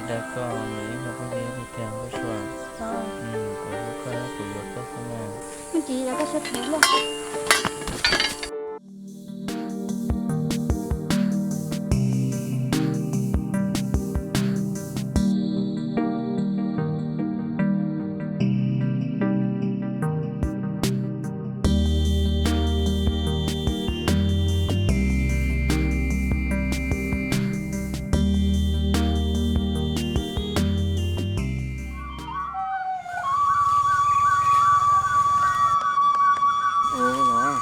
Dag koj, nws ib nyuag phooj ywg tiag tiag Nkauj Sua. Kuv hlub koj, kuv yuav koj xwb mas. Mus tsis los koj sawv tsees los. Ua los.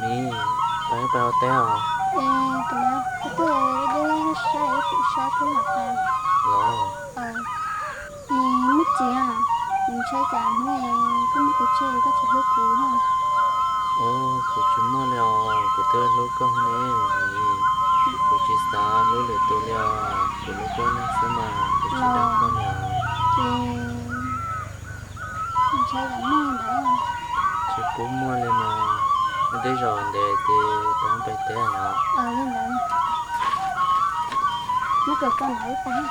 Miv, peb pais ua teb os. Es, tus no, koj tuaj deb deb saib ib pum sab thiab mam pais. Los. Nws muaj txiv, nws ntshai cas hnub koj muab kuv tseg koj tsis hlub kuv na. Kuv tsis muaj li os, kuv twb hlub koj ne. Kuv tsis xav hlub lwm tus li os, kuv hlub koj xwb mas, kuv tsis dag koj li os. Ces ntshai cas muaj ntawd. Tsis pub muaj li mas, nyob tej zaum ntev ces peb pais teb os. Li ntawd, muab kawm tau ntawd ib tag.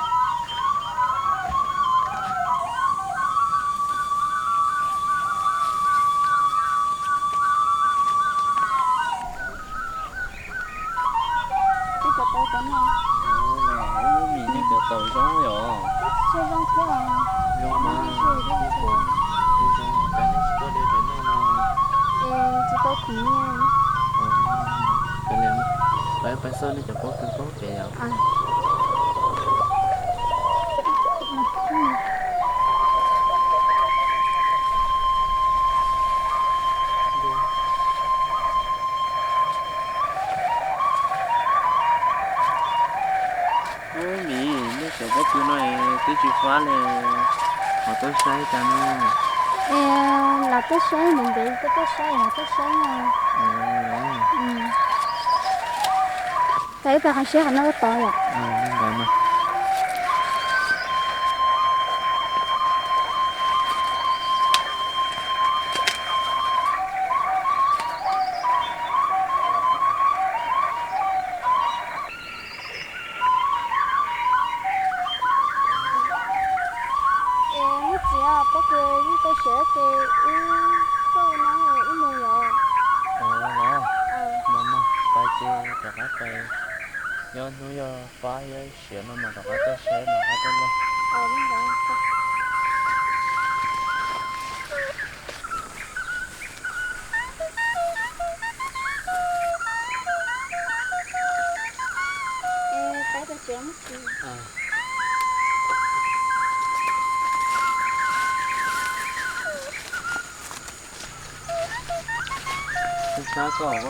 Twb cov tau cov no. Ub, no ub, mis nej cov tau zoo yom. Twb tsis zoo thiab os. Zoo mas, ub, kuv twb zoo, cas nej tsis tuaj de pem nej no? Es tsis tau khwv nyiaj. Ov, peb pais xauj nej cov pob kws pob pem yom. Ub, mis, nej cov pob kws no twb tsis fab li, ho tuaj saib cas no? Es los tuaj saib, ntev ntev tuaj tuaj saib, los tuaj saib no. Tais ib pab qhov siab qhov no ua tod yom. Es muaj txiv os, pob kws yeej tau siav ces wb tuaj ua no wb mus yom. Ov, los, mas mas pais ces rov qab pais, yog hnub yog fab yog siav no mas rov qab tuaj saib mas rov qab tuaj lauj. Sab koj.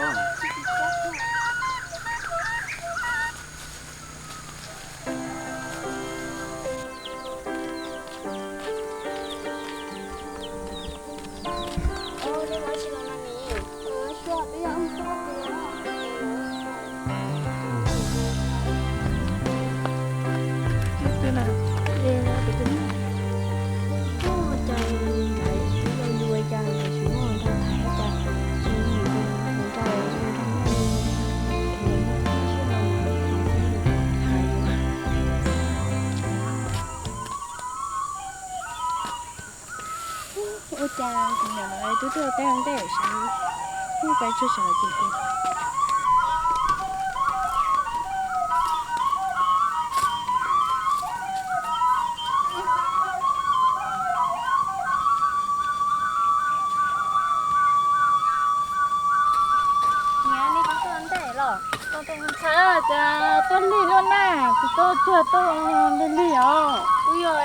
Ua cas kuv niam lawv twb tuaj teb ntej sav, hnub peb tsuag sav ces kuv Niam, nej tuaj ntej los? Tuaj ntej ntxhais, cas tuaj lig luaj na, kuv tuaj tuag tuaj lig lig os. Kuv yog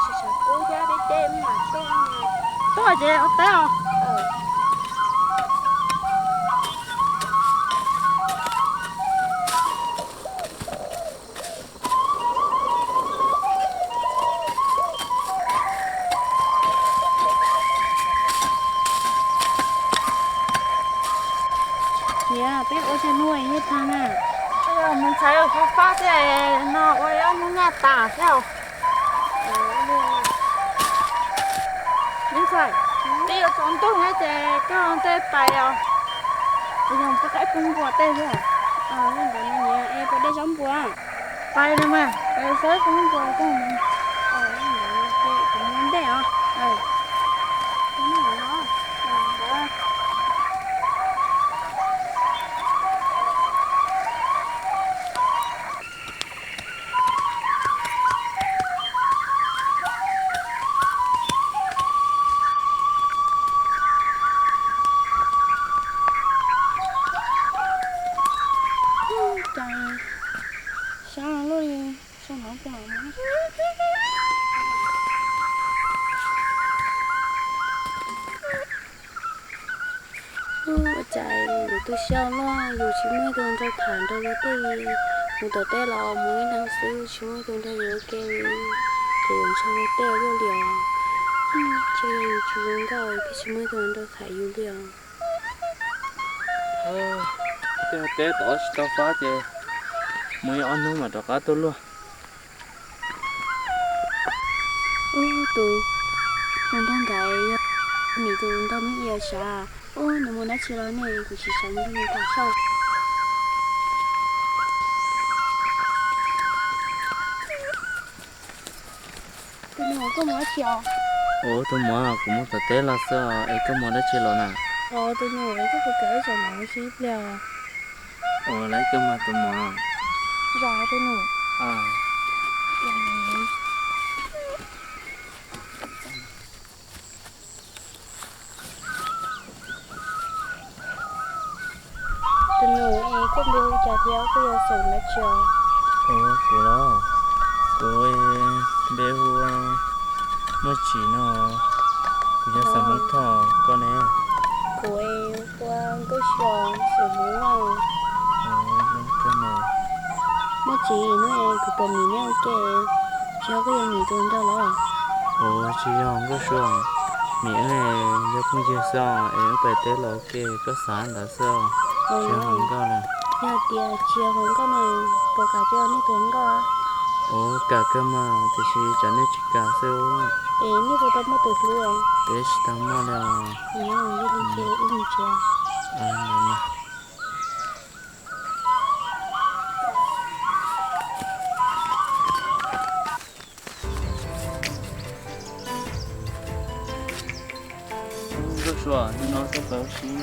tsis sawv kub thiab, deb deb mam tuaj. Tuaj ces ua teb os. Niam, peb ua tsaug hnub ib tag na. Mus ntxhais, fab fab thiab no ua ob hnub nyaj tas thiab. Twb yuav tsaus ntuj na ces koj tej pais os. Yog peb qaib pub npua tej thiab. Ntawd no nyiam es puas dej zaub npua. Pais no mas, pais saib pub npua tej. Kuv mus ntej os. Cas sab luaj li, sab no pom. Ua cas yus twb xyaum loj yus tsis muaj ib tug nrog tham nrog luag tej li. Mus tom teb los mus ib leeg xwb tsis muaj ib tug nrog yus ua ke li, ces yus ntshaw luag tej luaj li os. Ces yog yus tsis zoo nkauj thiaj tsis muaj ib tug nrog tham yus li os. Tej teb tod tsis tau fab ces mus ib ob hnub mam rov qab tuaj luaj. Ub, tus hluas nraug ntawd yog Mim tus nraug Hmoob Iab sav. Ub, nws mus dab tsi los ne, kuv tsis xav nrog nws tham xwb. Tus nus, koj mus dab tsi os? Ub, tus muam, kuv mus tom teb los xwb os, es koj mus dab tsi los na? Tus nus, es koj puas kam ib zaug mus ua si ib pliag? Ua li koj mas tus muam. Zos tus nus. Tus nus, es koj npe hu cas thiab koj yog xeem dab tsi os? Ua kuv los, kuv npe hu Muaj Tsim no, kuv yog xeem Hmoob Thoj, koj ne? Kuv hu ua Nkauj Suav, xeem Hmoob Vaj. Muaj Tsim, hnub no kuv pom Mim neb ua ke, tsis yog koj yog Mim tus nraug los? Ua tsis yog Nkauj Suav, Mim wb yog phooj ywg xwb os, es wb pais teb los ua ke, koj xav ntawd xwb os, tsis yog hluas nkauj li. Yog tias tsis yog hluas nkauj no, puas kam ua nej tus hluas nkauj? Ua kam kawg mas, tiam sis tsam nej tsis kam xwb. Es nej puas tau muaj tus hlub? Peb tsis tau muaj li os. Yog li ces wb mus tsev. Nkauj Suav, hnub no koj tau sib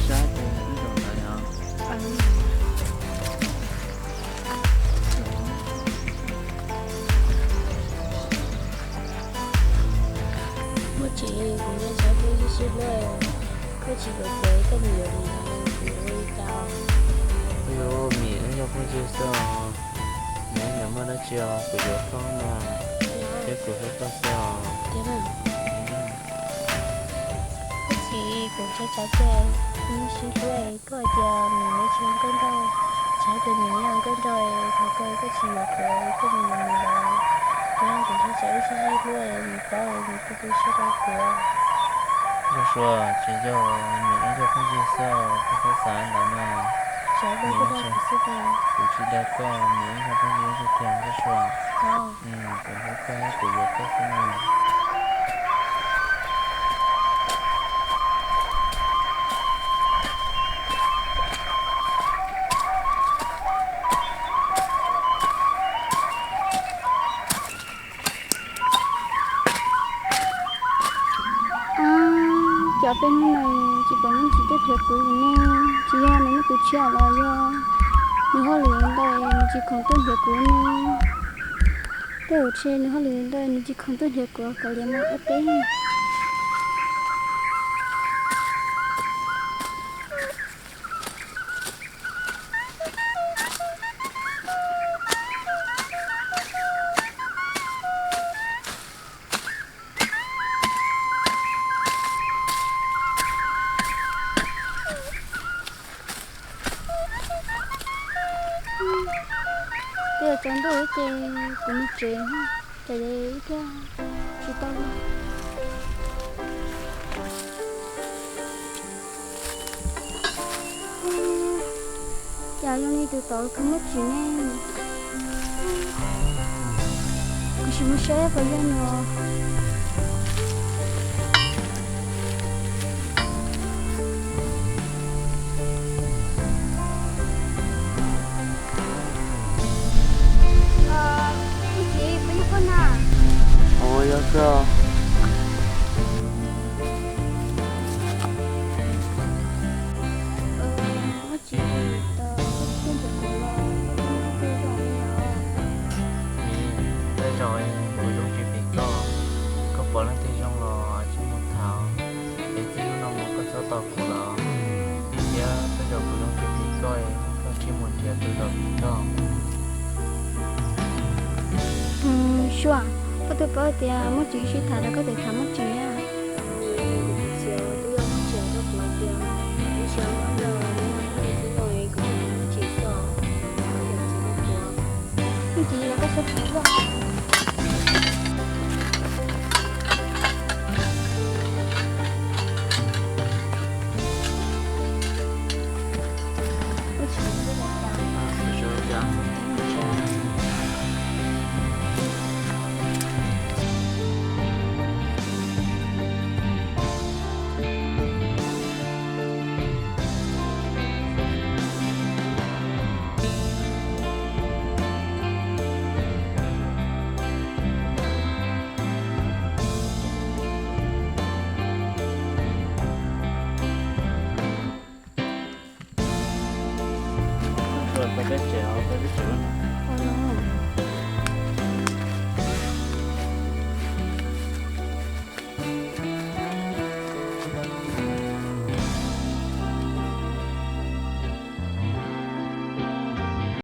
sab sab ces wb zaum ntawd os. Muaj Tsim, kuv ntshai tsam koj sib sib hlub, koj tsis yuav kuv, koj mus yuav Mim, kuv yuav ua li cas? Ua Mim wb yog phooj ywg xwb os, Mim nws muaj dab tsi os, kuv yuav koj mas, thiab kuv hlub koj xwb os. Muaj Tsim, kuv ntshai tsam koj sib sib hlub, koj hais tias Mim nws tsis yog nkauj nraug, tsis hais tias Mim yog nkauj nraug, thaum kawg koj tsis yuav kuv, koj mus yuav Mim lawm, thiab kuv ntshai tsam wb sib sib hlub, Mim paub Mim tu tu siab rau kuv. Nkauj Suav, tsis yog, Mim wb yog phooj ywg xwb, koj txhob xav ntawd mas. Kuv tsis dag koj, Mim wb yog phooj ywg tiag tiag Nkauj Suav. Kuv hlub koj, kuv yuav koj xwb mas. Cas peb hnub no tsis pom Muaj Tsim tuaj nrhiav kuv li ne? Tsis yog nws muaj tus tshiab los yog nws hauj lwm ntau nws tsis khoom tuaj nrhiav kuv ne? Tej zaum ntshe nws hauj lwm ntau nws tsis khoom tuaj nrhiav kuv, kav liam mus ua teb. Twb yuav tsaus ntuj ces kuv mus tsev, ces ib pliag tsis tau. Cas zoo li tus tod kho Muaj Tsim ne? Kuv sim mus saib puas yog nws. Koj, Muaj Tsis, koj tsis nrhiav kuv los koj muaj tej zaum li os? Tej zaum kuv zoo tsis phem koj, koj pom leej twg zoo los tsis mus tham, es txij hnub no mus koj txhob tos kuv lawm. Thiab tej zaum kuv zoo tsis phem koj, koj tsis mus nrhiav tus zaum phem koj. Suab, koj twb paub tias Muaj Tsis sib tham rau koj tseem tham Muaj Tsis na. Kuv tus txiv twb yog Muaj Tsis hais rau kuv tias, ib sim muab nrog Muaj Tsis xwb no kuv Muaj Tsis xwb, Muaj Tsis los koj txhob tham lawm.